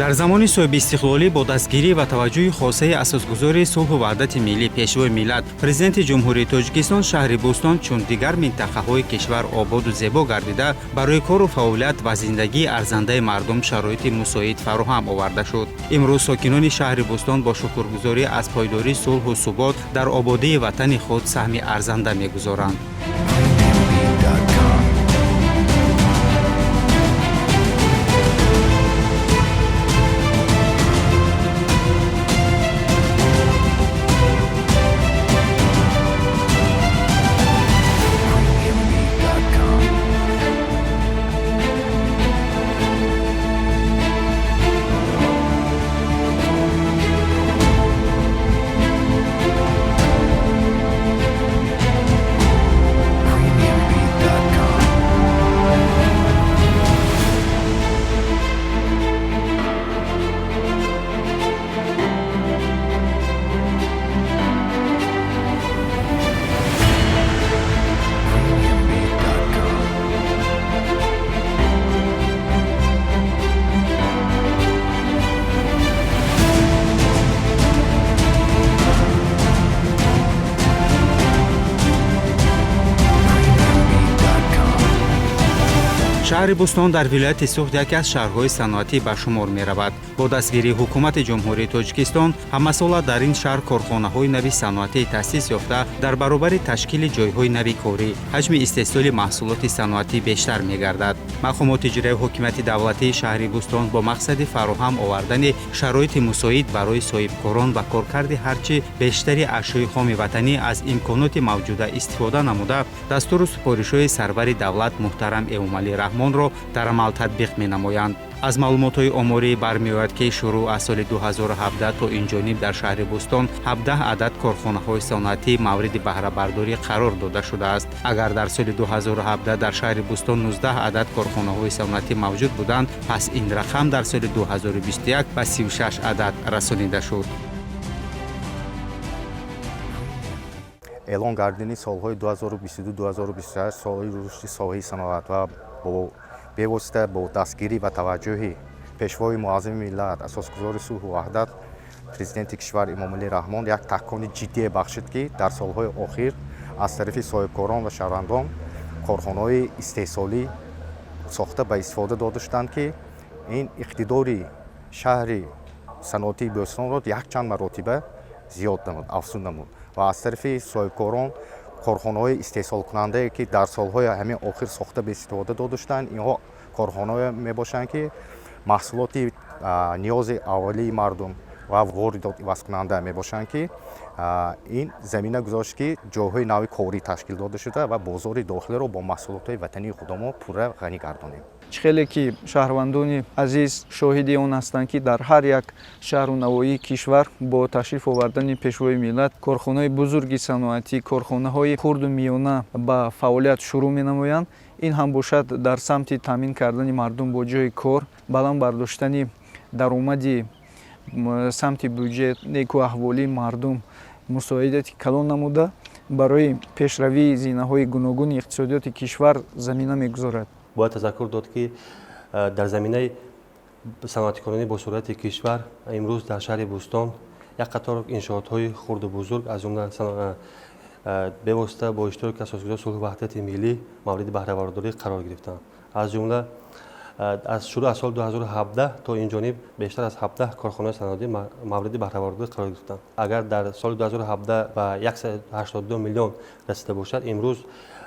Дар замони соҳибистиқлолӣ бо дастгирӣ ва таваҷҷӯҳи хосаи асосгузори сулҳу ваҳдати миллӣ, Пешвои миллат, Президенти Ҷумҳурии Тоҷикистон, шаҳри Бӯстон чун дигар минтақаҳои кишвар ободу зебо гардида, барои кору фаъолият ва зиндагии арзандаи мардум шароити мусоид фароҳам оварда шуд. Имрӯз сокинони шаҳри Бӯстон бо шукргузорӣ аз пойдории сулҳу субот дар ободии ватани худ саҳми арзанда мегузоранд. PremiumBeat.com. PremiumBeat.com. PremiumBeat.com. PremiumBeat.com. PremiumBeat.com. Шаҳри Бӯстон дар вилояти Суғд яке аз шаҳрҳои саноатӣ ба шумор меравад. Бо дастгирии Ҳукумати Ҷумҳурии Тоҷикистон ҳамасола дар ин шаҳр корхонаҳои нави саноатӣ таъсис ёфта, дар баробари ташкили ҷойҳои нави корӣ ҳаҷми истеҳсоли маҳсулоти саноатӣ бештар мегардад. Мақомоти иҷроияи ҳокимияти давлатии шаҳри Бӯстон бо мақсади фароҳам овардани шароити мусоид барои соҳибкорон ва коркарди ҳарчи бештари ашёи хоми ватанӣ аз имконоти мавҷуда истифода намуда, дастуру супоришҳои сарвари давлат муҳтарам Эмомалӣ Раҳмонро дар амал татбиқ менамоянд. Аз маълумотҳои оморӣ бармеояд, ки шурӯъ аз соли 2017 то инҷониб дар шаҳри Бӯстон 17 адад корхонаҳои саноатӣ мавриди баҳрабардорӣ қарор дода шудааст. Агар дар соли 2017 дар шаҳри Бӯстон 19 адад корхонаҳои саноатӣ мавҷуд буданд, пас ин рақам дар соли 2021 ба 36 адад расонида шуд. Эълон гардидани солҳои 2022-2028 солҳои рушди соҳаи саноат ва бо бевосита бо дастгирӣ ва таваҷҷӯҳи Пешвои муаззами миллат, асосгузори сулҳу ваҳдат, Президенти кишвар Эмомалӣ Раҳмон як такони ҷиддие бахшид, ки дар солҳои охир аз тарафи соҳибкорон ва шаҳрвандон корхонаҳои истеҳсолӣ сохта ба истифода дода шуданд, ки ин иқтидори шаҳри саноатии Бӯстонро якчанд маротиба зиёд намуд, афзун намуд. Ва аз тарафи соҳибкорон корхонаҳои истеҳсолкунандае, ки дар солҳои ҳамин охир сохта ба истифода дода шуданд, инҳо корхонаҳое мебошанд, ки маҳсулоти ниёзи аввалии мардум ва воридот ивазкунанда мебошанд, ки ин замина гузошт, ки ҷойҳои нави корӣ ташкил дода шуда ва бозори дохилиро бо маҳсулотҳои ватании худамон пурра ғанӣ гардонем. Чӣ хеле ки шаҳрвандони азиз шоҳиди он ҳастанд, ки дар ҳар як шаҳру навоҳии кишвар бо ташриф овардани Пешвои миллат корхонаҳои бузурги саноатӣ, корхонаҳои хурду миёна ба фаъолият шурӯъ менамоянд. Ин ҳам бошад дар самти таъмин кардани мардум бо ҷойи кор, баланд бардоштани даромади самти бюҷет, некуаҳволии мардум мусоидати калон намуда, барои пешравии зинаҳои гуногуни иқтисодиёти кишвар замина мегузорад. Бояд тазаккур дод, ки дар заминаи саноатикунонии босуръати кишвар имрӯз дар шаҳри Бӯстон як қатор иншоотҳои хурду бузург, аз ҷумла бевосита бо иштироки асосгузори сулҳу ваҳдати миллӣ мавриди баҳрабардорӣ қарор гирифтанд. Аз ҷумла аз шурӯъ аз соли 2017 то ин ҷониб бештар аз 17 корхонаи саноатӣ мавриди баҳрабардорӣ қарор гирифтанд. Агар дар соли 2017 ба 182 миллион расида бошад, имрӯз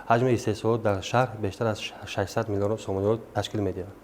ҳаҷми истеҳсолот дар шаҳр бештар аз 600 миллион сомониро ташкил медиҳад.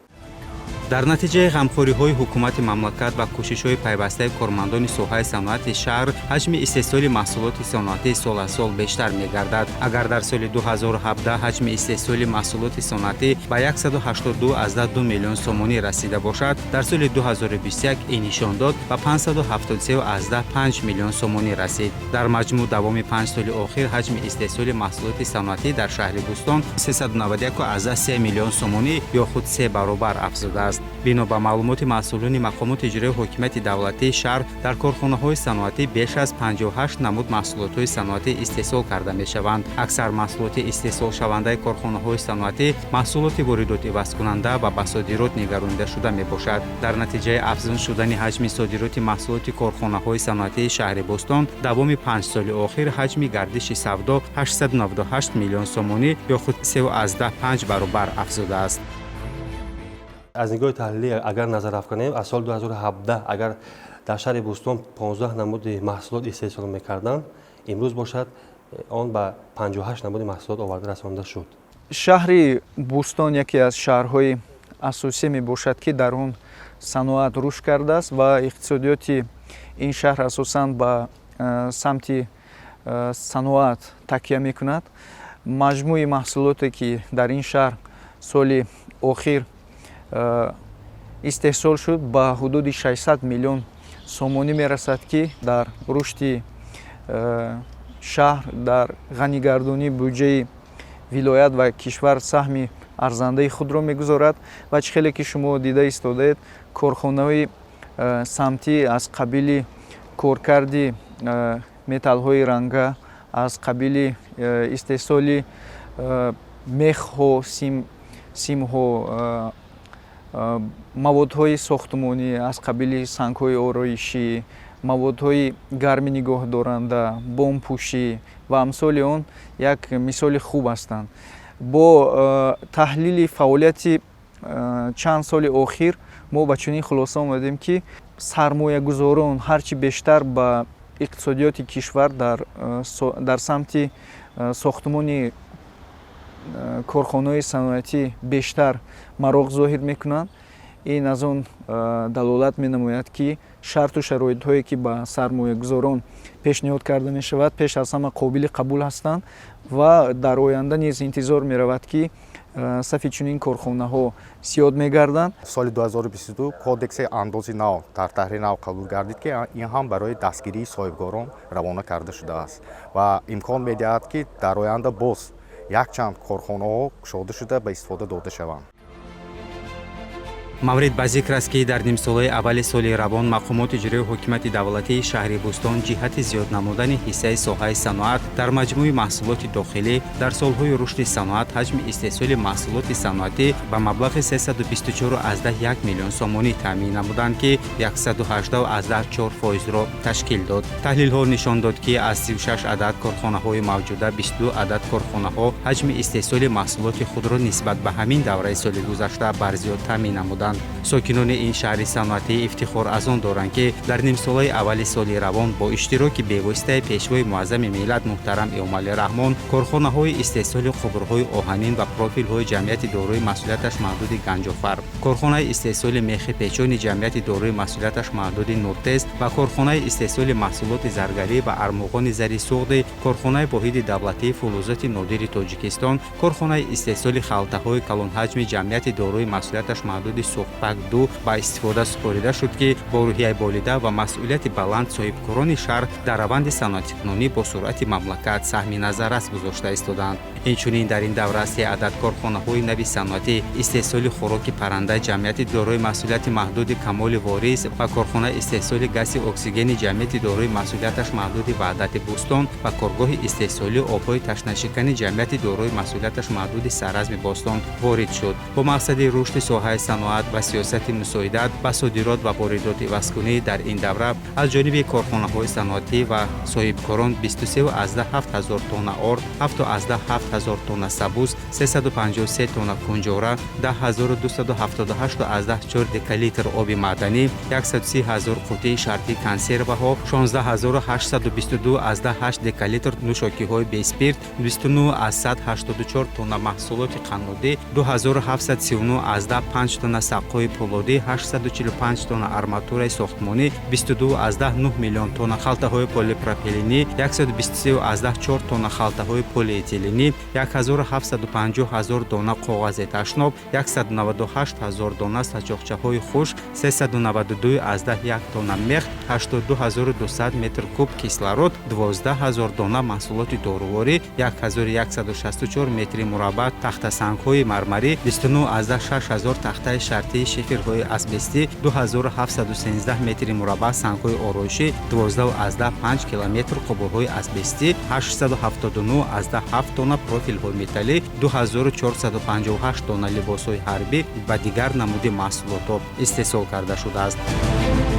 Дар натиҷаи ғамхориҳои ҳукумати мамлакат ва кӯшишҳои пайвастаи кормандони соҳаи саноати шаҳр ҳаҷми истеҳсоли маҳсулоти саноатӣ сол аз сол бештар мегардад. Агар дар соли 2017 ҳаҷми истеҳсоли маҳсулоти саноатӣ ба 182,2 миллион сомонӣ расида бошад, дар соли 2021 ин нишондод ба 573,5 миллион сомонӣ расид. Дар маҷмӯъ давоми 5 соли охир ҳаҷми истеҳсоли маҳсулоти саноатӣ дар шаҳри Бӯстон 391,3 миллион сомонӣ ё худ се баробар афзудааст. шудааст. Бино ба маълумоти масъулони мақомоти иҷроии ҳокимияти давлатии шаҳр, дар корхонаҳои саноатӣ беш аз 58 намуд маҳсулотҳои саноатӣ истеҳсол карда мешаванд. Аксар маҳсулоти истеҳсолшавандаи корхонаҳои саноатӣ маҳсулоти воридотивазкунанда ва ба содирот нигаронида шуда мебошад. Дар натиҷаи афзун шудани ҳаҷми содироти маҳсулоти корхонаҳои саноатии шаҳри Бӯстон, давоми 5 соли охир ҳаҷми гардиши савдо 898 миллион сомонӣ ё худ 3,5 баробар афзудааст. Аз нигоҳи таҳлилӣ агар назар афканем, аз соли 2017 агар дар шаҳри Бӯстон 15 намуди маҳсулот истеҳсол мекарданд, имрӯз бошад, он ба 58 намуди маҳсулот оварда расонда шуд. Шаҳри Бӯстон яке аз шаҳрҳои асосӣ мебошад, ки дар он саноат рушд кардааст ва иқтисодиёти ин шаҳр асосан ба самти саноат такя мекунад. Маҷмӯи маҳсулоте, ки дар ин шаҳр соли охир истеҳсол шуд, ба ҳудуди 600 миллион сомонӣ мерасад, ки дар рушди шаҳр, дар ғанигардонии буҷаи вилоят ва кишвар саҳми арзандаи худро мегузорад. Ва чӣ хеле ки шумо дида истодаед, корхонаҳои самтӣ аз қабили коркарди металлҳои ранга, аз қабили истеҳсоли мехҳо, симҳо, маводҳои сохтмонӣ аз қабили сангҳои ороишӣ, маводҳои гармӣ нигоҳдоранда, бомпӯшӣ ва амсоли он як мисоли хуб ҳастанд. Бо таҳлили фаъолияти чанд соли охир мо ба чунин хулоса омадем, ки сармоягузорон ҳарчи бештар ба иқтисодиёти кишвар дар самти сохтмони корхонаҳои саноатӣ бештар мароқ зоҳир мекунанд. Ин аз он далолат менамояд, ки шарту шароитҳое, ки ба сармоягузорон пешниҳод карда мешавад, пеш аз ҳама қобили қабул ҳастанд ва дар оянда низ интизор меравад, ки сафи чунин корхонаҳо зиёд мегарданд. Соли 2022 кодекси андози нав дар таҳрири нав қабул гардид, ки ин ҳам барои дастгирии соҳибкорон равона карда шудааст ва имкон медиҳад, ки дар оянда боз якчанд корхонаҳо кушода шуда, ба истифода дода шаванд. Маврид ба зикр аст, ки дар нимсолаи аввали соли равон мақомоти иҷроии ҳокимияти давлатии шаҳри Бӯстон ҷиҳати зиёд намудани ҳиссаи соҳаи саноат дар маҷмӯи маҳсулоти дохилӣ дар солҳои рушди саноат ҳаҷми истеҳсоли маҳсулоти саноатӣ ба маблағи 324,1 миллион сомонӣ таъмин намуданд, ки 118,4 фоизро ташкил дод. Таҳлилҳо нишон дод, ки аз 36 адад корхонаҳои мавҷуда 22 адад корхонаҳо ҳаҷми истеҳсоли маҳсулоти худро нисбат ба ҳамин давраи соли гузашта барзиёд таъмин намуданд. Сокинони ин шаҳри саноатӣ ифтихор аз он доранд, ки дар нимсолаи аввали соли равон бо иштироки бевоситаи Пешвои муаззами миллат муҳтарам Эмомалӣ Раҳмон корхонаҳои истеҳсоли қубурҳои оҳанин ва профилҳои ҷамъияти дорои масъулияташ маҳдуди Ганҷофар, корхонаи истеҳсоли мехи печони ҷамъияти дорои масъулияташ маҳдуди Нуртез ва корхонаи истеҳсоли маҳсулоти заргарӣ ва армуғони зари суғди корхонаи воҳиди давлатии фулузоти нодири Тоҷикистон, корхонаи истеҳсоли халтаҳои калонҳаҷми ҷамъияти дорои масъулияташ маҳдуди Суғдпак 2 ба истифода супорида шуд, ки бо рӯҳияи болида ва масъулияти баланд соҳибкорони шаҳр дар раванди саноатикунонӣ бо суръати мамлакат саҳми назаррас гузошта истодаанд. Инчунин дар ин давра се адад корхонаҳои нави саноатӣ: истеҳсоли хӯроки парранда ҷамъияти дорои масъулияти маҳдуди Камоли Ворис ва корхонаи истеҳсоли гази оксигени ҷамъияти дорои масъулияташ маҳдуди Ваҳдати Бӯстон ва коргоҳи истеҳсолии обҳои ташнашикани ҷамъияти дорои масъулияташ маҳдуди Саразми Бостон ворид шуд. Бо мақсади рушди соҳаи саноат ва сиёсати мусоидат ба содирот ва воридоти ивазкунӣ дар ин давра аз ҷониби корхонаҳои саноатӣ ва соҳибкорон 23,7 ҳазор тонна орд, 7,7 ҳазор тонна сабуз, 353 тонна кунҷора, 10 278,4 декалитр оби маъданӣ, 130 ҳазор қуттии шартии консерваҳо, 16 822,8 декалитр нӯшокиҳои беспирт, 29,84 тонна маҳсулоти қаннодӣ, 2739,5 тонна саққои пӯлодӣ, 845 тонна арматураи сохтмонӣ, 22,9 миллион тонна халтаҳои полипропиленӣ, 123,4 тонна халтаҳои полиэтиленӣ. 1750 ҳазор дона коғази ташноб, 198 ҳазор дона сачоқчаҳои хушк, 392,1 тонна мех, 82 200 метр куб кислород, 12 ҳазор дона маҳсулоти доруворӣ, 1164 метри мураббаъ тахтасангҳои мармарӣ, 29,6 ҳазор тахтаи шартии шиферҳои асбестӣ, 2713 метри мураббаъ сангҳои ороишӣ, 12,5 километр қубурҳои асбестӣ, 879,7 тонна профилҳои металлӣ, 2458 дона либосҳои ҳарбӣ ва дигар намуди маҳсулотҳо истеҳсол карда шудааст. Premiumbeat.com. Premiumbeat.com.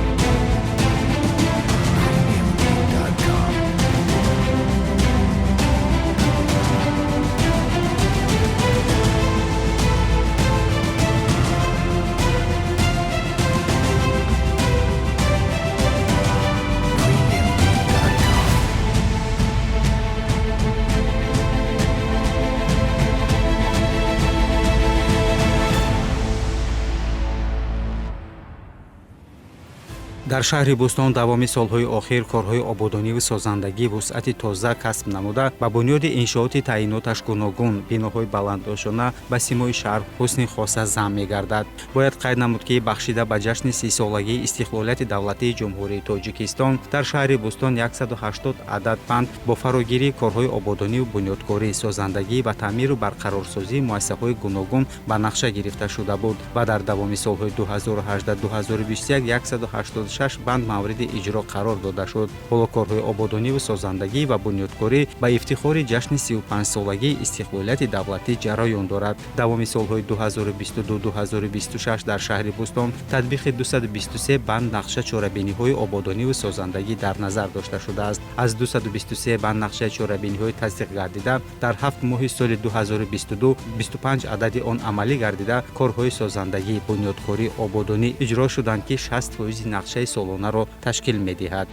Дар шаҳри Бӯстон давоми солҳои охир корҳои ободониву созандагӣ вусъати тоза касб намуда, ба бунёди иншооти таъиноташ гуногун, биноҳои баландошона ба симои шаҳр ҳусни хоса зам мегардад. Бояд қайд намуд, ки бахшида ба ҷашни 30-солагии истиқлолияти давлатии Ҷумҳурии Тоҷикистон дар шаҳри Бӯстон 180 адад банд бо фарогирии корҳои ободониву бунёдкорӣ, созандагӣ ва таъмиру барқарорсозии муассисаҳои гуногун ба нақша гирифта шуда буд ва дар давоми солҳои 2018-2021 186 банд мавриди иҷро қарор дода шуд. Ҳоло корҳои ободониву созандагӣ ва бунёдкорӣ ба ифтихори ҷашни 35-солагии истиқлолияти давлатӣ ҷараён дорад. Давоми солҳои 2022-2026 дар шаҳри Бӯстон татбиқи 223 банд нақша чорабиниҳои ободониву созандагӣ дар назар дошта шудааст. Аз 223 банд нақшаи чорабиниҳои тасдиқ гардида дар 7 моҳи соли 2022 25 адади он амалӣ гардида, корҳои созандагӣ, бунёдкорӣ, ободонӣ иҷро шуданд, ки 60 фоизи нақшаи солонаро ташкил медиҳад.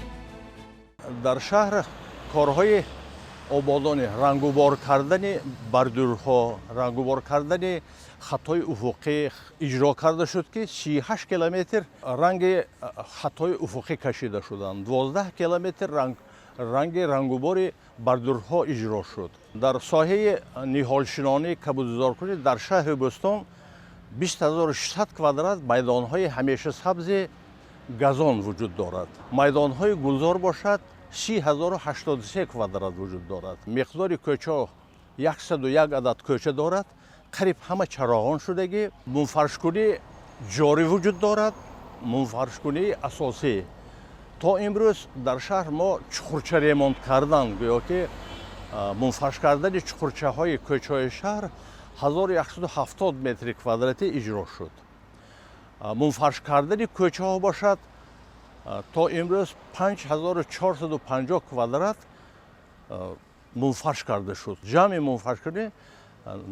Дар шаҳр корҳои ободонӣ, рангубор кардани бордюрҳо, рангубор кардани хатҳои уфуқӣ иҷро карда шуд, ки 38 километр ранги хатҳои уфуқӣ кашида шуданд, 12 километр ранги рангубори бордюрҳо иҷро шуд. Дар соҳаи ниҳолшинонӣ, кабудизоркунӣ дар шаҳри Бӯстон 20 600 квадрат майдонҳои ҳамешасабзи газон вуҷуд дорад, майдонҳои гулзор бошад 30 083 квадрат вуҷуд дорад. Миқдори кӯчаҳо 101 адад кӯча дорад, қариб ҳама чароғон шудагӣ. Мумфаршкунӣ ҷорӣ вуҷуд дорад, мумфаршкунии асосӣ. То имрӯз дар шаҳр мо чуқурча ремонт кардан, гӯё ки мумфарш кардани чуқурчаҳои кӯчаҳои шаҳр 1170 метри квадратӣ иҷро шуд. Мумфарш кардани кӯчаҳо бошад, то имрӯз 5450 квадрат мумфарш карда шуд. Ҷамъи мумфаршкунӣ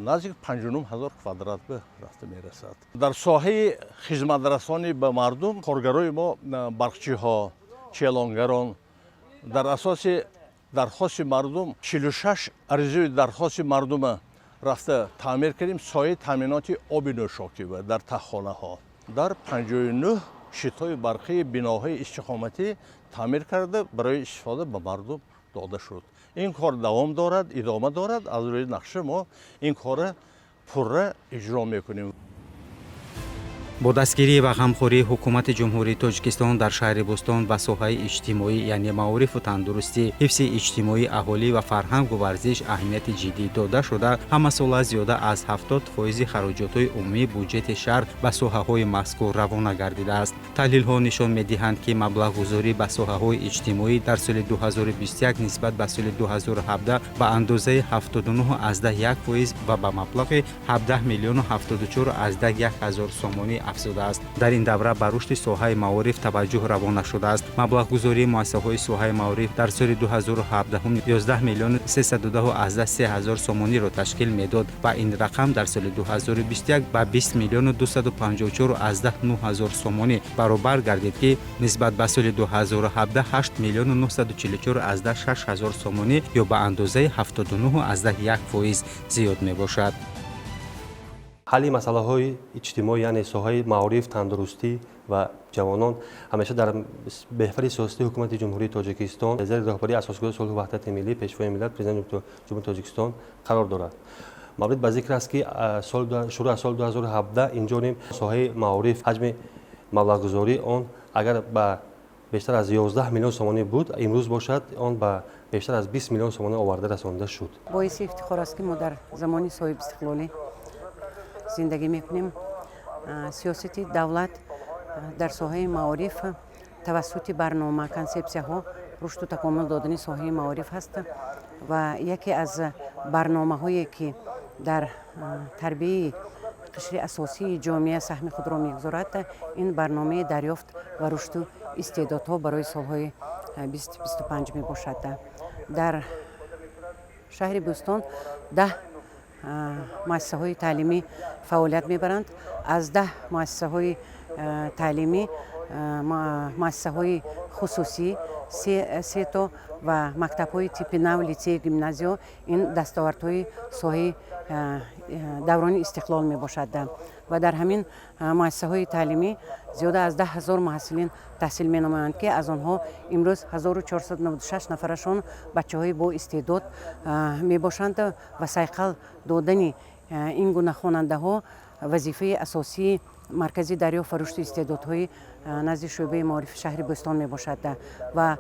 наздик 59 ҳазор квадрат ба рафта мерасад. Дар соҳаи хизматрасонӣ ба мардум коргарои мо, барқчиҳо, челонгарон дар асоси дархости мардум 46 аризаи дархости мардума рафта таъмир кардем. Соҳаи таъминоти оби нӯшокӣ дар таҳхонаҳо дар 59 щитҳои барқии биноҳои истиқоматӣ таъмир карда, барои истифода ба мардум дода шуд. Ин кор давом дорад, идома дорад. Аз рӯи нақша мо ин корра пурра иҷро мекунем. Бо дастгирӣ ва ғамхории Ҳукумати Ҷумҳурии Тоҷикистон дар шаҳри Бӯстон ба соҳаи иҷтимоӣ, яъне маорифу тандурустӣ, ҳифзи иҷтимоии аҳолӣ ва фарҳангу варзиш аҳамияти ҷиддӣ дода шуда, ҳамасола зиёда аз 70 фоизи хароҷотҳои умумии буҷети шаҳр ба соҳаҳои мазкур равона гардидааст. Таҳлилҳо нишон медиҳанд, ки маблағгузорӣ ба соҳаҳои иҷтимоӣ дар соли 2021 нисбат ба соли 2017 ба андозаи 79,1 фоиз ва ба маблағи 17 миллиону 74,1 ҳазор сомонӣ афзудааст. Дар ин давра ба рушди соҳаи маориф таваҷҷӯҳ равона шудааст. Маблағгузории муассисаҳои соҳаи маориф дар соли 2017 11 миллиону 310,3 ҳазор сомониро ташкил медод ва ин рақам дар соли 2021 ба 20 миллиону 254,9 ҳазор сомонӣ баробар гардид, ки нисбат ба соли 2017 8 миллиону 944,6 ҳазор сомонӣ ё ба андозаи 79,1 фоиз зиёд мебошад. Ҳалли масъалаҳои иҷтимоӣ, яъне соҳаи маориф, тандурустӣ ва ҷавонон ҳамеша дар меҳвари сиёсати Ҳукумати Ҷумҳурии Тоҷикистон зери роҳбарии Асосгузори сулҳу ваҳдати миллӣ, Пешвои миллат, Президенти Ҷумҳурии Тоҷикистон қарор дорад. Маврид ба зикр аст, ки шурӯъ аз соли 2017 инҷониб соҳаи маориф ҳаҷми маблағгузории он агар ба бештар аз 11 миллион сомонӣ буд, имрӯз бошад, он ба бештар аз 20 миллион сомонӣ оварда расонида шуд. Боиси ифтихор аст, ки мо дар замони соҳибистиқлолӣ зиндагӣ мекунем. Сиёсати давлат дар соҳаи маориф тавассути барнома, консепсияҳо рушду такомул додани соҳаи маориф ҳаст ва яке аз барномаҳое, ки дар тарбияи қишри асосии ҷомеа саҳми худро мегузорад, ин барномаи дарёфт ва рушду истеъдодҳо барои солҳои 2025 мебошад. Дар шаҳри Бӯстон 10 муассисаҳои таълимӣ фаъолият мебаранд. Аз 10 муассисаҳои таълимӣ муассисаҳои хусусӣ се то ва мактабҳои типи нав, литсею гимназиё. Ин дастовардҳои соҳаи даврони истиқлол мебошад ва дар ҳамин муассисаҳои таълимӣ зиёда аз 10 000 муҳассилин таҳсил менамоянд, ки аз онҳо имрӯз 1496 нафарашон бачаҳои боистеъдод мебошанд ва сайқал додани ин гуна хонандаҳо вазифаи асосии Маркази дарёфт ва рушди истеъдодҳои назди шӯъбаи маорифи шаҳри Бӯстон мебошад. Ва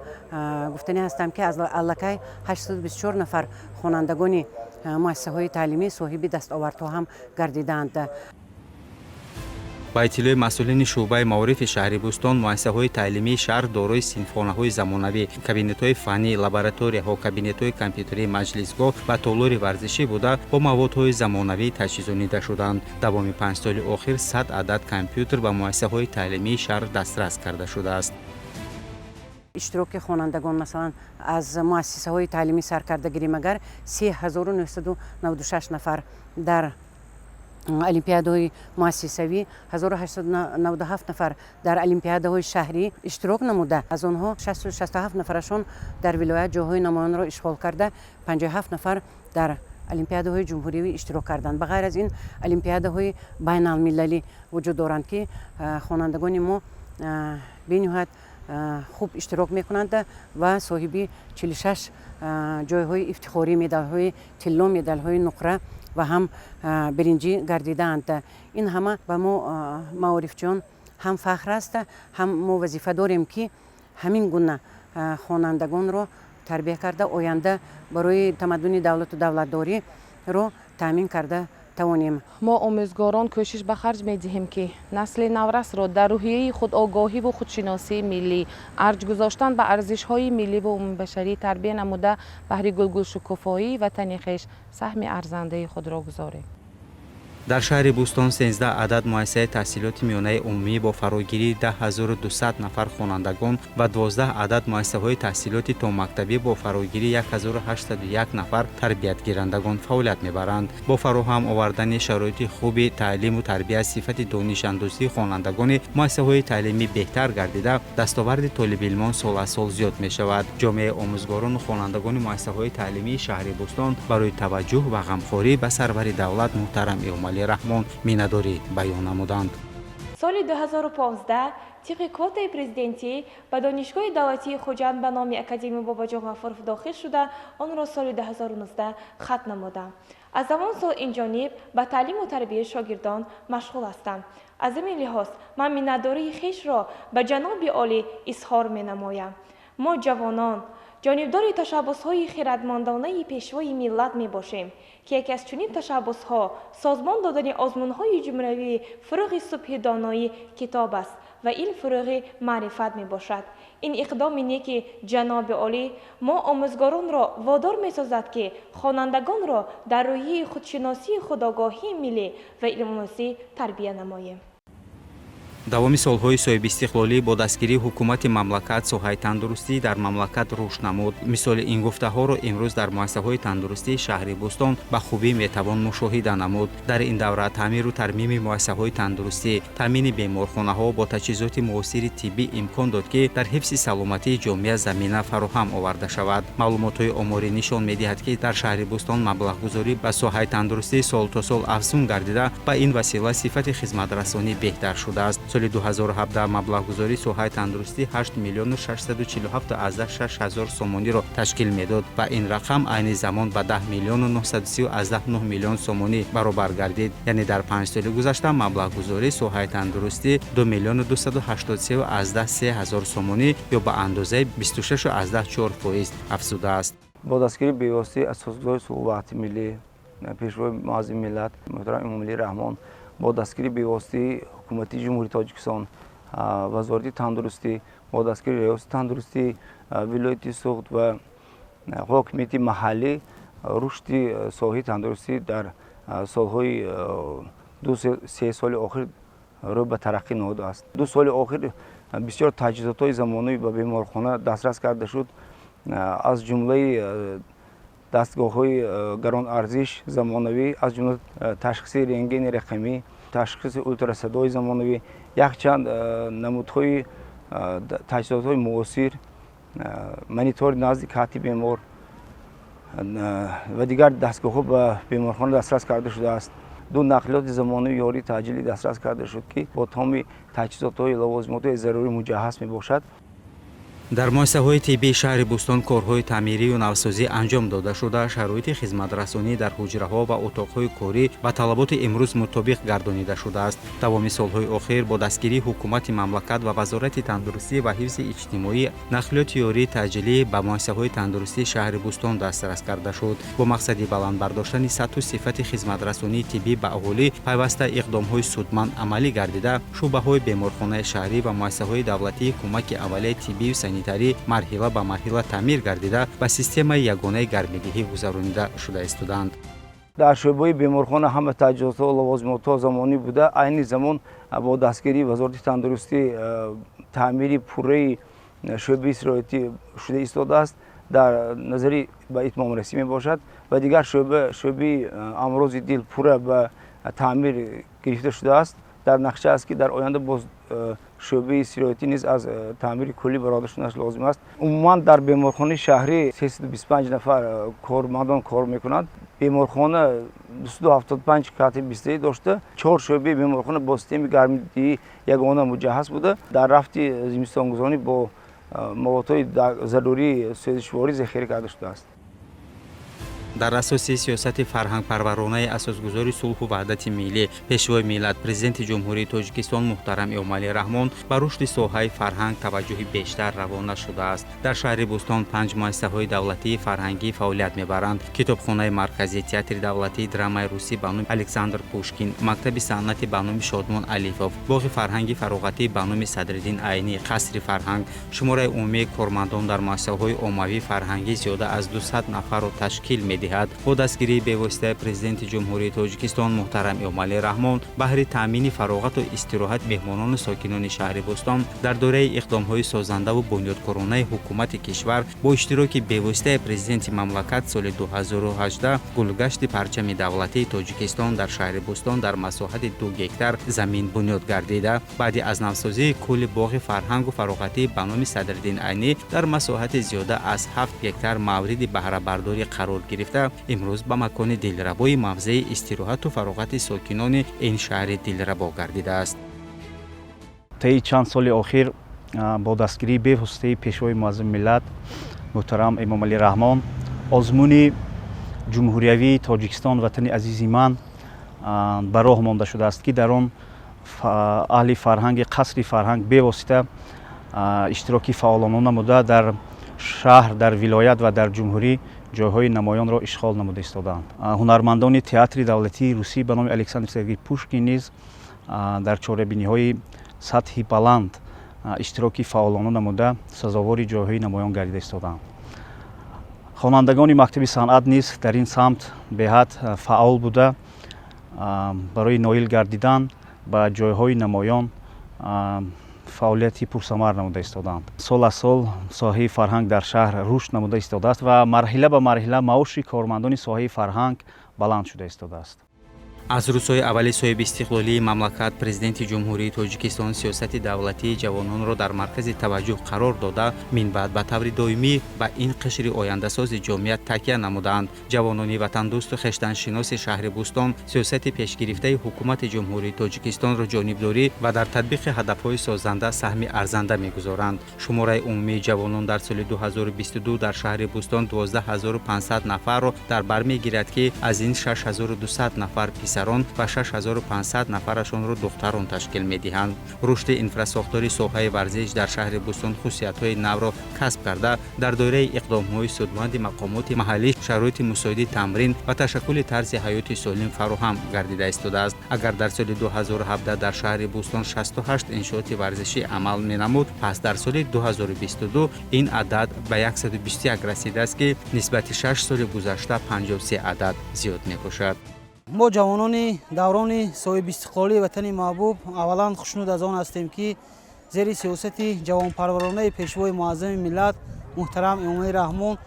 гуфтанӣ ҳастам, ки аз аллакай 824 нафар хонандагони муассисаҳои таълимӣ соҳиби дастовардҳо ҳам гардидаанд. Ба иттилои масъулини шӯъбаи маорифи шаҳри Бӯстон, муассисаҳои таълимии шаҳр дорои синфхонаҳои замонавӣ, кабинетҳои фаннӣ, лабораторияҳо, кабинетҳои компютерӣ, маҷлисгоҳ ва толори варзишӣ буда, бо маводҳои замонавӣ таҷҳизонида шуданд. Давоми 5 соли охир 100 адад компютер ба муассисаҳои таълимии шаҳр дастрас карда шудааст. Иштироки хонандагон, масалан, аз муассисаҳои таълимӣ сар карда гирем агар, 3996 нафар дар олимпиадаҳои муассисавӣ, 1897 нафар дар олимпиадаҳои шаҳрӣ иштирок намуда, аз онҳо 667 нафарашон дар вилоят ҷойҳои намоёнро ишғол карда, 57 нафар дар олимпиадаҳои ҷумҳуриявӣ иштирок карданд. Ба ғайр аз ин, олимпиадаҳои байналмилалӣ вуҷуд доранд, ки хонандагони мо бениҳоят хуб иштирок мекунанд ва соҳиби 46 ҷойҳои ифтихорӣ, медалҳои тилло, медалҳои нуқра ва ҳам биринҷӣ гардидаанд. Ин ҳама ба мо, маорифчиён, ҳам фахр аст, ҳам мо вазифа дорем, ки ҳамин гуна хонандагонро тарбия карда, оянда барои тамаддуни давлату давлатдориро таъмин карда тавонем. Мо, омӯзгорон, кӯшиш ба харҷ медиҳем, ки насли наврасро дар рӯҳияи худогоҳиву худшиносии миллӣ, арҷ гузоштан ба арзишҳои милливу умумибашарӣ тарбия намуда, баҳри гулгулшукуфоии ватани хеш саҳми арзандаи худро гузорем. Дар шаҳри Бӯстон 13 адад муассисаи таҳсилоти миёнаи умумӣ бо фарогирии 10 200 нафар хонандагон ва 12 адад муассисаҳои таҳсилоти томактабӣ бо фарогирии 1801 нафар тарбиятгирандагон фаъолият мебаранд. Бо фароҳам овардани шароити хуби таълиму тарбия, сифати донишандӯзии хонандагони муассисаҳои таълимӣ беҳтар гардида, дастоварди толибилмон сол аз сол зиёд мешавад. Ҷомеаи омӯзгорону хонандагони муассисаҳои таълимии шаҳри Бӯстон барои таваҷҷӯҳ ва ғамхорӣ ба сарвари давлат муҳтарам Эмомалӣ Раҳмон миннатдорӣ баён намуданд. Соли 2015 тибқи квотаи президентӣ ба Донишгоҳи давлатии Хуҷанд ба номи академик Бобоҷон Ғафуров дохил шуда, онро соли 2019 хатм намудам. Аз ҳамон сол инҷониб ба таълиму тарбияи шогирдон машғул ҳастам. Аз ҳамин лиҳоз ман миннатдории хешро ба ҷаноби олӣ изҳор менамоям. Мо, ҷавонон, ҷонибдори ташаббусҳои хиратмандонаи Пешвои миллат мебошем, ки яке аз чунин ташаббусҳо созмон додани озмунҳои ҷумҳуриявии «Фурӯғи субҳи доноӣ» китоб аст ва илм фурӯғи маърифат мебошад. Ин иқдоми неки ҷаноби олӣ мо, омӯзгоронро, водор месозад, ки хонандагонро дар рӯҳияи худшиносии худогоҳии миллӣ ва илмомӯзӣ тарбия намоем. Давоми солҳои соҳибистиқлолӣ бо дастгирии ҳукумати мамлакат соҳаи тандурустӣ дар мамлакат рушд намуд. Мисоли ин гуфтаҳоро имрӯз дар муассисаҳои тандурустии шаҳри Бӯстон ба хубӣ метавон мушоҳида намуд. Дар ин давра таъмиру тармими муассисаҳои тандурустӣ, таъмини беморхонаҳо бо таҷҳизоти муосири тиббӣ имкон дод, ки дар ҳифзи саломатии ҷомеа замина фароҳам оварда шавад. Маълумотҳои оморӣ нишон медиҳад, ки дар шаҳри Бӯстон маблағгузорӣ ба соҳаи тандурустӣ сол то сол афзун гардида, ба ин васила сифати хизматрасонӣ беҳтар шудааст. Соли 2017 маблағгузории соҳаи тандурустӣ 8 миллиону 647,6 ҳазор сомониро ташкил медод ва ин рақам айни замон ба 10 миллиону 930,9 миллион сомонӣ баробар гардид. Яъне дар 5 соли гузашта маблағгузории соҳаи тандурустӣ 2 миллиону 283,3 ҳазор сомонӣ ё ба андозаи 26,4% афзудааст. Бо дастгирии бевоситаи Асосгузори сулҳу ваҳдати миллӣ, Пешвои муаззами миллат муҳтарам Эмомалӣ Раҳмон, бо дастгирии бевоситаи Ҳукумати Ҷумҳурии Тоҷикистон, Вазорати тандурустӣ, бо дастгирии Риёсати тандурустии вилояти Суғд ва ҳокимияти маҳаллӣ рушди соҳаи тандурустӣ дар солҳои 2-3 соли охир рӯ ба тараққӣ ниҳодааст. 2 соли охир бисёр таҷҳизотҳои замонавӣ ба беморхона дастрас карда шуд, аз ҷумлаи дастгоҳҳои гаронарзиш, замонавӣ, аз ҷумла ташхиси рентгени рақамӣ, ташхиси ултрасадои замонавӣ, якчанд намудҳои таҷҳизотҳои муосир, монитори назди кати бемор ва дигар дастгоҳҳо ба беморхона дастрас карда шудааст. Ду нақлиёти замонавии ёрии таъҷилӣ дастрас карда шуд, ки бо тамоми таҷҳизотҳои лавозимотҳои зарурӣ муҷаҳҳаз мебошад. Дар муассисаҳои тиббии шаҳри Бӯстон корҳои таъмирию навсозӣ анҷом дода шуда, шароити хизматрасонӣ дар ҳуҷраҳо ва утоқҳои корӣ ба талаботи имрӯз мутобиқ гардонида шудааст. Давоми солҳои охир бо дастгирии ҳукумати мамлакат ва Вазорати тандурустӣ ва ҳифзи иҷтимоӣ нақлиёти ёрии таъҷилӣ ба муассисаҳои тандурустии шаҳри Бӯстон дастрас карда шуд. Бо мақсади баланд бардоштани сатҳу сифати хизматрасонии тиббӣ ба аҳолӣ пайваста иқдомҳои судманд амалӣ гардида, шӯъбаҳои беморхонаи шаҳрӣ ва муассисаҳои давлатии кӯмаки аввалияи тиббию санитарӣ марҳила ба марҳила таъмир гардида, ба системаи ягонаи гармидиҳӣ гузаронида шуда истодаанд. Дар шӯъбаи беморхона ҳама таҷҳизотҳо, лавозимотҳо замонӣ буда, айни замон бо дастгирии Вазорати тандурустӣ таъмири пурраи шӯъбаи сироятӣ шуда истодааст, дар назари ба итмомрасӣ мебошад ва дигар шӯъба, шӯъбаи амрози дил, пурра ба таъмир гирифта шудааст. Дар нақша аст, ки дар оянда боз шӯъбаи сироятӣ низ аз таъмири куллӣ барода шуданаш лозим аст. Умуман дар беморхонаи шаҳрӣ 325 нафар кормандон кор мекунанд. Беморхона 275 кати бистарӣ дошта, чор шӯъбаи беморхона бо системаи гармидиҳии ягона муҷаҳҳаз буда, дар рафти зимистонгузаронӣ бо маводҳои зарурии сӯзишворӣ захира карда шудааст. Дар асоси сиёсати фарҳангпарваронаи Асосгузори сулҳу ваҳдати миллӣ, Пешвои миллат, Президенти Ҷумҳурии Тоҷикистон муҳтарам Эмомалӣ Раҳмон ба рушди соҳаи фарҳанг таваҷҷӯҳи бештар равона шудааст. Дар шаҳри Бӯстон панҷ муассисаҳои давлатии фарҳангӣ фаъолият мебаранд: Китобхонаи марказӣ, Театри давлатии драмаи русӣ ба номи Александр Пушкин, Мактаби санъати ба номи Шодмон Алифов, Боғи фарҳанги фароғатӣ ба номи Садриддин Айнӣ, Қасри фарҳанг. Шумораи умумии кормандон дар муассисаҳои оммавии фарҳангӣ зиёда аз 200 нафарро ташкил медиҳад. Бо дастгирии бевоситаи Президенти Ҷумҳурии Тоҷикистон муҳтарам Эмомалӣ Раҳмон баҳри таъмини фароғату истироҳат меҳмонону сокинони шаҳри Бӯстон дар доираи иқдомҳои созандаву бунёдкоронаи ҳукумати кишвар бо иштироки бевоситаи Президенти мамлакат соли 2018 гулгашти парчами давлатии Тоҷикистон дар шаҳри Бӯстон дар масоҳати 2 гектар замин бунёд гардида, баъди аз навсозии кулли боғи фарҳангу фароғатӣ ба номи Садриддин Айнӣ дар масоҳати зиёда аз 7 гектар мавриди баҳрабардорӣ қарор гирифта, имрӯз ба макони дилрабои мавзеи истироҳату фароғати сокинони ин шаҳри дилрабо гардидааст. Таи чанд соли охир бо дастгирии бевоситаи Пешвои муаззами миллат муҳтарам Эмомалӣ Раҳмон озмуни ҷумҳуриявии «Тоҷикистон ватани азизи ман» ба роҳ монда шудааст, ки дар он аҳли фарҳанги қасри фарҳанг бевосита иштироки фаъолона намуда, дар шаҳр, дар вилоят ва дар ҷумҳурӣ ҷойҳои намоёнро ишғол намуда истодаанд. Ҳунармандони Театри давлатии русӣ ба номи Александр Сергеевич Пушкин низ дар чорабиниҳои сатҳи баланд иштироки фаъолона намуда, сазовори ҷойҳои намоён гардида истодаанд. Хонандагони мактаби санъат низ дар ин самт беҳад фаъол буда, барои ноил гардидан ба ҷойҳои намоён. Фаъолияти пурсамар намуда истодаанд. Сол аз сол соҳаи фарҳанг дар шаҳр рушд намуда истодааст ва марҳила ба марҳила маоши кормандони соҳаи фарҳанг баланд шуда истодааст. Аз рӯзҳои аввали соҳибистиқлолии мамлакат Президенти Ҷумҳурии Тоҷикистон сиёсати давлатии ҷавононро дар маркази таваҷҷӯҳ қарор дода, минбаъд ба таври доимӣ ба ин қишри ояндасози ҷомеа такя намудаанд. Ҷавонони ватандӯсту хештаншиноси шаҳри Бӯстон сиёсати пешгирифтаи Ҳукумати Ҷумҳурии Тоҷикистонро ҷонибдорӣ ва дар татбиқи ҳадафҳои созанда саҳми арзанда мегузоранд. Шумораи умумии ҷавонон дар соли 2022 дар шаҳри Бӯстон 12 500 нафарро дар бар мегирад, ки аз ин 6200 нафар писарон ва 6500 нафарашонро духтарон ташкил медиҳанд. Рушди инфрасохтори соҳаи варзиш дар шаҳри Бӯстон хусусиятҳои навро касб карда, дар доираи иқдомҳои судманди мақомоти маҳаллӣ шароити мусоиди тамрин ва ташаккули тарзи ҳаёти солим фароҳам гардида истодааст. Агар дар соли 2017 дар шаҳри Бӯстон 68 иншооти варзишӣ амал менамуд, пас дар соли 2022 ин адад ба 121 расидааст, ки нисбати 6 соли гузашта 53 адад зиёд мебошад. Мо, ҷавонони даврони соҳибистиқлолии ватани маҳбуб, аввалан хушнуд аз он ҳастем, ки зери сиёсати ҷавонпарваронаи Пешвои муаззами миллат муҳтарам Эмомалӣ Раҳмон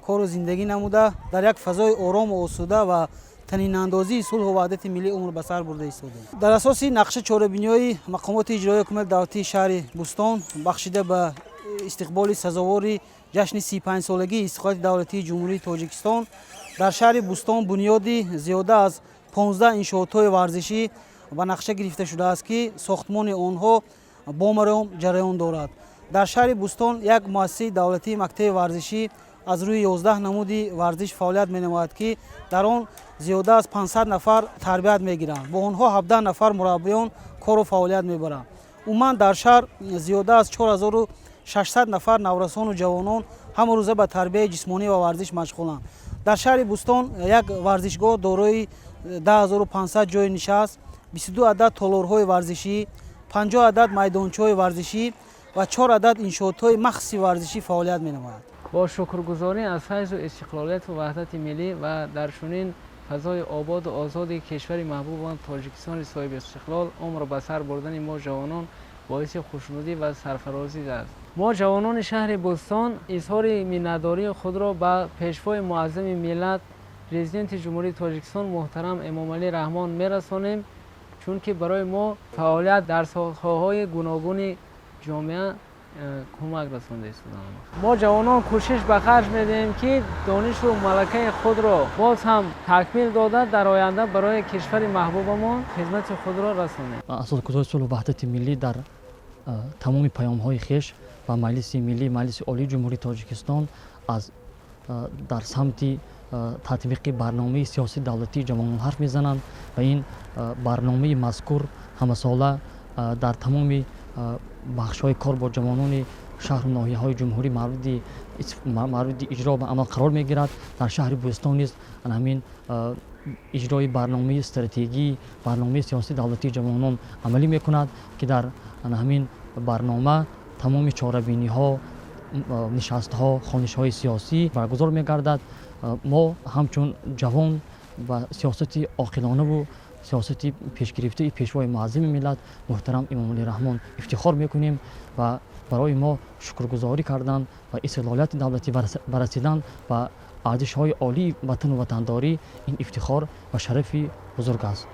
кору зиндагӣ намуда, дар як фазои орому осуда ва танинандозии сулҳу ваҳдати миллӣ умр ба сар бурда истодаем. Дар асоси нақша чорабиниҳои мақомоти иҷроии ҳукумати давлатии шаҳри Бӯстон, бахшида ба истиқболи сазовори ҷашни 35-солагии истиқлолияти давлатии Ҷумҳурии Тоҷикистон, дар шаҳри Бӯстон бунёди зиёда аз 15 иншоотҳои варзишӣ ба нақша гирифта шудааст, ки сохтмони онҳо бомаром ҷараён дорад. Дар шаҳри Бӯстон як муассисаи давлатии мактаби варзишӣ аз рӯи 11 намуди варзиш фаъолият менамояд, ки дар он зиёда аз 500 нафар тарбият мегиранд. Бо онҳо 17 нафар мураббиён кору фаъолият мебаранд. Умуман, дар шаҳр зиёда аз 4600 нафар наврасону ҷавонон ҳамарӯза ба тарбияи ҷисмонӣ ва варзиш машғуланд. Дар шаҳри Бӯстон як варзишгоҳ дорои 10 500 ҷойи нишаст, 22 адад толорҳои варзишӣ, 50 адад майдончаҳои варзишӣ ва чор адад иншоотҳои махсуси варзишӣ фаъолият менамояд. Бо шукргузорӣ аз файзу истиқлолияту ваҳдати миллӣ ва дар чунин фазои ободу озоди кишвари маҳбубон Тоҷикистони соҳиби истиқлол умр ба сар бурдани мо ҷавонон боиси хушнудӣ ва сарфарозӣ аст. Мо, ҷавонони шаҳри Бӯстон, изҳори миннатдории худро ба Пешвои муаззами миллат, Президенти Ҷумҳурии Тоҷикистон муҳтарам Эмомалӣ Раҳмон мерасонем, чунки барои мо фаъолият дар соҳаҳои гуногуни ҷомеа кӯмак расонда истодаанд. Мо, ҷавонон, кӯшиш ба харҷ медиҳем, ки донишу малакаи худро боз ҳам такмил дода, дар оянда барои кишвари маҳбубамон хизмати худро расонем. Асосгузори сулҳу ваҳдати миллӣ дар тамоми паёмҳои хеш ба Маҷлиси Миллӣ, Маҷлиси Олии Ҷумҳурии Тоҷикистон аз дар самти татбиқи барномаи сиёсии давлатии ҷавонон ҳарф мезананд ва ин барномаи мазкур ҳамасола дар тамоми бахшҳои кор бо ҷавонони шаҳру ноҳияҳои ҷумҳурӣ мавриди иҷро ба амал қарор мегирад. Дар шаҳри Бӯстон низ ҳамин иҷрои барномаи стратегии барномаи сиёсии давлатии ҷавонон амалӣ мекунад, ки дар ҳамин барнома тамоми чорабиниҳо, нишастҳо, хонишҳои сиёсӣ баргузор мегардад. Мо ҳамчун ҷавон ба сиёсати оқилонаву сиёсати пешгирифтаи Пешвои муаззами миллат муҳтарам Эмомалӣ Раҳмон ифтихор мекунем ва барои мо шукргузорӣ кардан ва истиқлолияти давлатӣ ва расидан ба арзишҳои олии ватану ватандорӣ ин ифтихор ва шарафи бузург аст.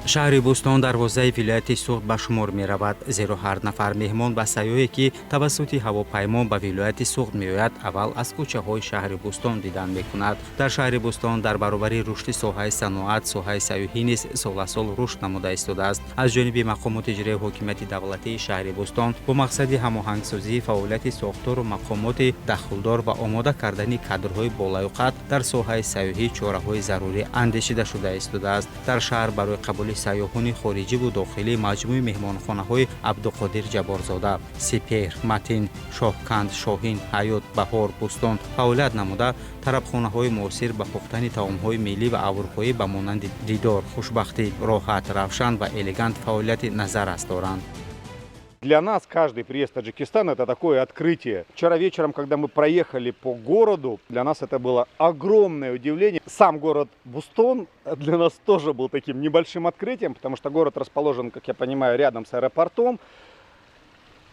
Шаҳри Бӯстон дарвозаи вилояти Суғд ба шумор меравад, зеро ҳар нафар меҳмон ва сайёҳе, ки тавассути ҳавопаймо ба вилояти Суғд меояд, аввал аз кӯчаҳои шаҳри Бӯстон дидан мекунад. Дар шаҳри Бӯстон дар баробари рушди соҳаи саноат, соҳаи сайёҳӣ низ сол аз сол рушд намуда истодааст. Аз ҷониби мақомоти иҷроии ҳокимияти давлатии шаҳри Бӯстон бо мақсади ҳамоҳангсозии фаъолияти сохтору мақомоти дахлдор ва омода кардани кадрҳои болаёқат дар соҳаи сайёҳӣ чораҳои зарурӣ андешида шуда истодааст. Дар шаҳр барои қабули сайёҳони хориҷиву дохилӣ маҷмӯи меҳмонхонаҳои Абдуқодир Ҷабборзода, Сипеҳр, Матин, Шоҳканд, Шоҳин, Ҳаёт, Баҳор, Бӯстон фаъолият намуда, тарабхонаҳои муосир ба пухтани таомҳои миллӣ ва аврупоӣ ба монанди Дидор, Хушбахтӣ, Роҳат, Равшан ва Элегант фаъолияти назаррас доранд. Для нас каждый приезд в Таджикистан – это такое открытие. Вчера вечером, когда мы проехали по городу, для нас это было огромное удивление. Сам город Бустон для нас тоже был таким небольшим открытием, потому что город расположен, как я понимаю, рядом с аэропортом.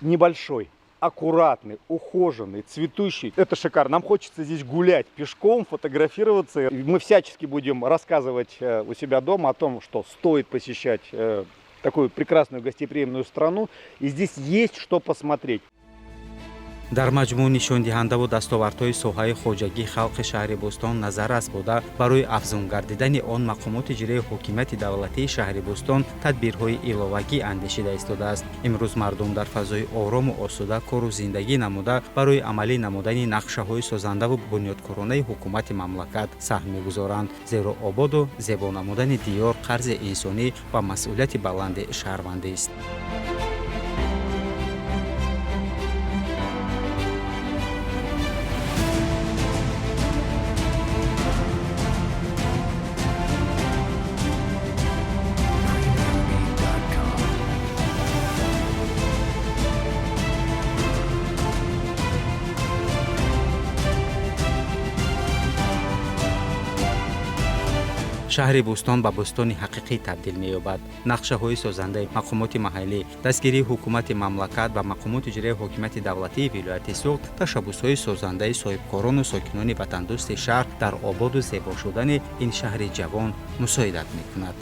Небольшой, аккуратный, ухоженный, цветущий. Это шикарно. Нам хочется здесь гулять пешком, фотографироваться. Мы всячески будем рассказывать у себя дома о том, что стоит посещать такую прекрасную гостеприимную страну. И здесь есть что посмотреть. Дар маҷмӯъ, нишондиҳандаву дастовардҳои соҳаи хоҷагии халқи шаҳри Бӯстон назаррас буда, барои афзун гардидани он мақомоти иҷроии ҳокимияти давлатии шаҳри Бӯстон тадбирҳои иловагӣ андешида истодааст. Имрӯз мардум дар фазои орому осуда кору зиндагӣ намуда, барои амалӣ намудани нақшаҳои созандаву бунёдкоронаи ҳукумати мамлакат саҳм мегузоранд, зеро ободу зебо намудани диёр қарзи инсонӣ ва масъулияти баланди шаҳрвандист. 9mb.com. Шаҳри Бӯстон ба бӯстони ҳақиқӣ табдил меёбад. Нақшаҳои созандаи мақомоти маҳаллӣ, дастгирии ҳукумати мамлакат ва мақомоти иҷроии ҳокимияти давлатии вилояти Суғд, ташаббусҳои созандаи соҳибкорону сокинони ватандӯсти шаҳр дар ободу зебо шудани ин шаҳри ҷавон мусоидат мекунад.